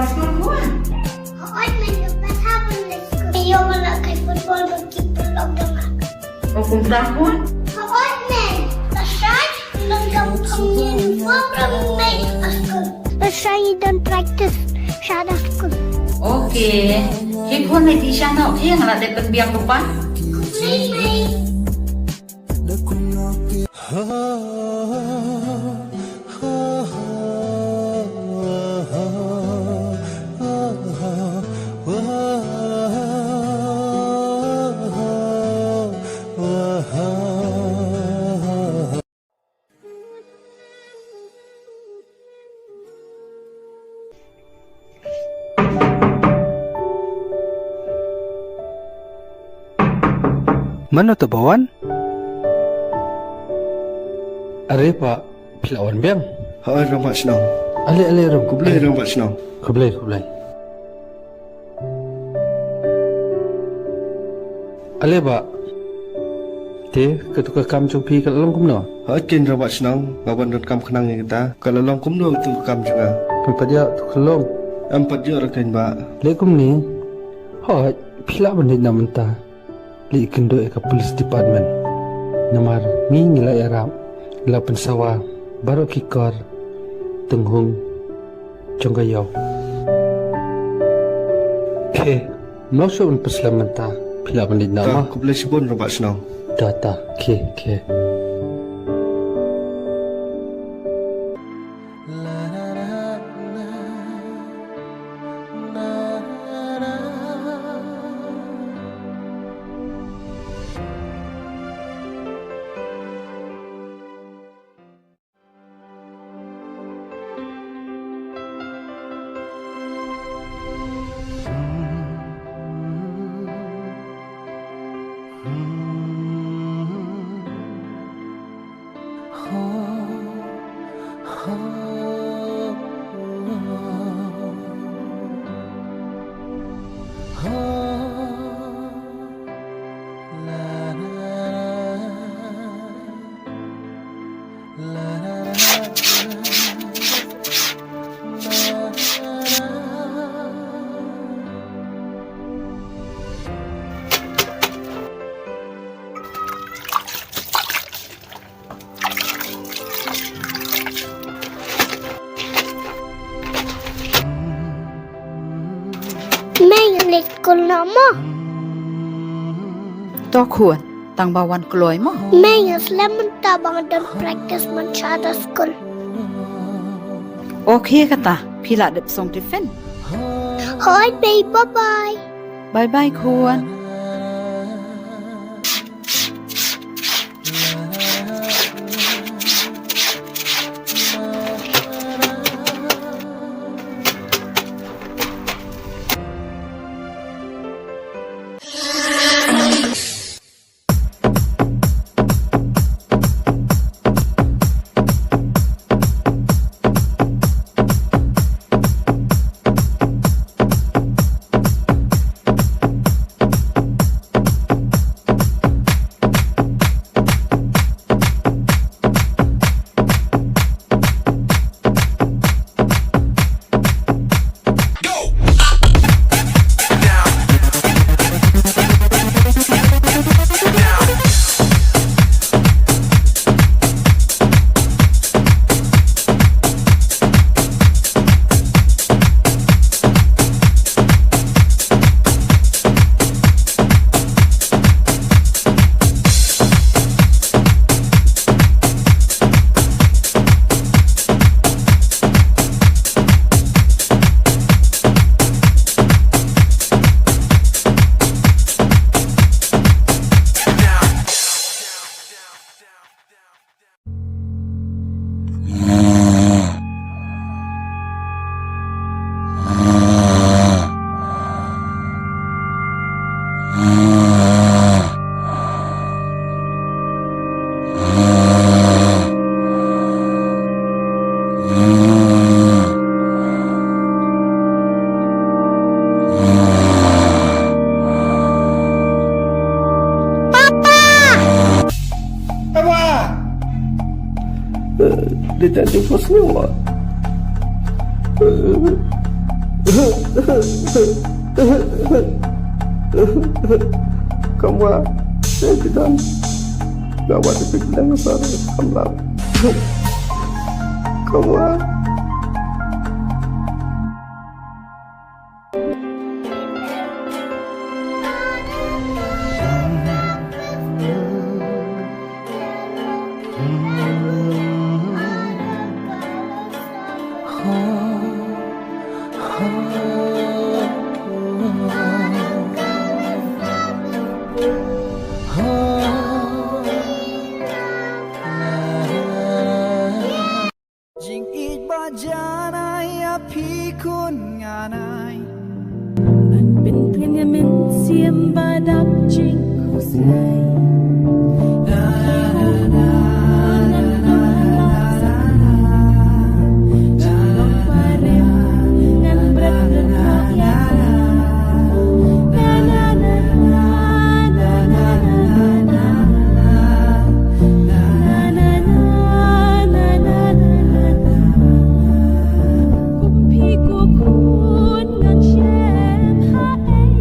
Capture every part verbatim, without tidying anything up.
Skul khun? Hooid mei, nga pat hap ban leit skul. Ïoh ban leit kai football bad ki paralok jong nga. O kumta khun? Hooid mei, lashai ngi don kam uniform ruh mei ha skul. Lashai ngi don practice shada skul. Okay. Hi khun, leit ïa sha noh, ïa nga la dep pynbiang ruh pat. Khublei mei. Mano te ba wan? Are pa, phi la wan biang? Hooid rangbah shnong. Ale, ale, ram, khublei, rangbah shnong. Khublei, khublei. Ale bah. Te, katu ka kam jong phi ka la long kumno? Hooid keiñ rangbah shnong, nga wan donkam khnang ïa kata. Ka la long kumno katu ka kam jong nga? Phi pat ïoh tu ka long. Em pat ïoh ruh keiñ bah. Leh kumne. Hooid, phi lah ban leit noh mynta. Leit kynduh ïa ka police department. Namar ngi ngi la ïarap, la pynsawa baroh ki kor tynghung jong ka ïew. Khie, mlong shuh ban pynslem mynta, phi lah ban leit noh mo. Khublei shibun rangbah shnong. Ta ta, khie, khie. Mei, ngan leit skul noh mo. To khun, tang ba wan kloi mo. Mei, nga slem mynta ba nga don practice man shada skul. Okay kata, phi lah dep song tiffin. Hooid mei, bye bye. Bye bye khun. Papa! Papa! Eh, dia tak jumpa senyum, Mak. Eh, Kamwa, te ki don. Nga wa te ki don sa kam lap. Kamwa. Jingïeit ba janai ïa phi khun ngan ai. Ban pyntngen ïa mynsiem ba dap jingkhuslai. Kum phi ko khun ngan shem ha ei.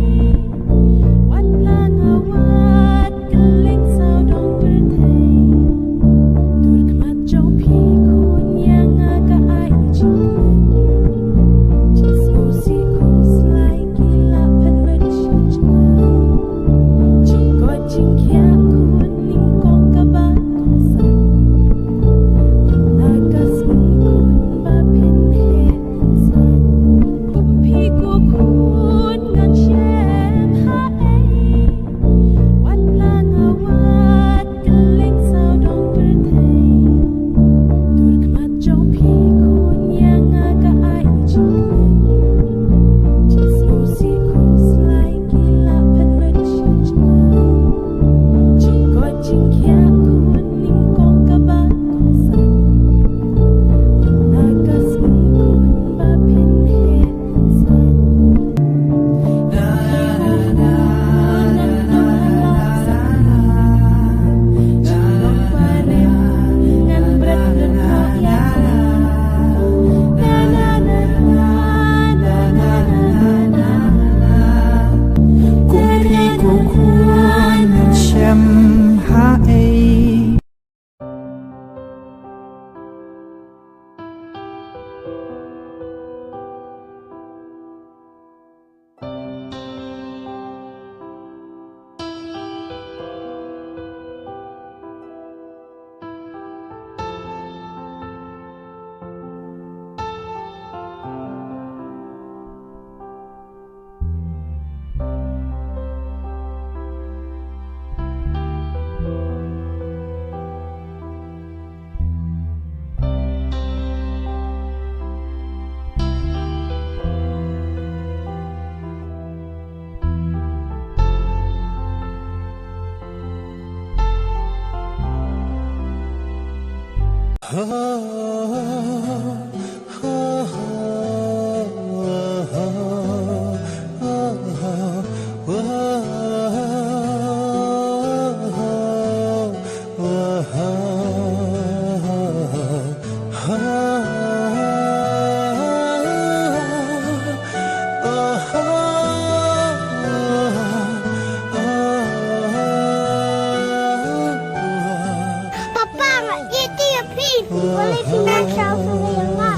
Wat la nga wad kylleng sawdong pyrthei. Dur khmat jong phi khun ïa nga ka ai jingmut. Jingsngewsih khuslai ki la pynlut sha jngai. Jingkoit jingkhiah khun nyngkong kaba kongsan. Na ka sngi khun ba phin heh phin san. Kum phi ko khun ngan shem ha ei. Wat la nga wad kylleng sawdong pyrthei. Dur khmat jong phi khun ïa nga ka ai jingmut. Jingsngewsih khuslai ki la pynlut sha jngai. Jingkoit jingkhiah khun nyngkong kaba kongsan. Na ka sngi khun ba phin heh phin san. Kum phi ko khun ngan shem ha ei. Papa, nga ïeit ïa phi. Balei phi nang shaw sngewbha ïa nga?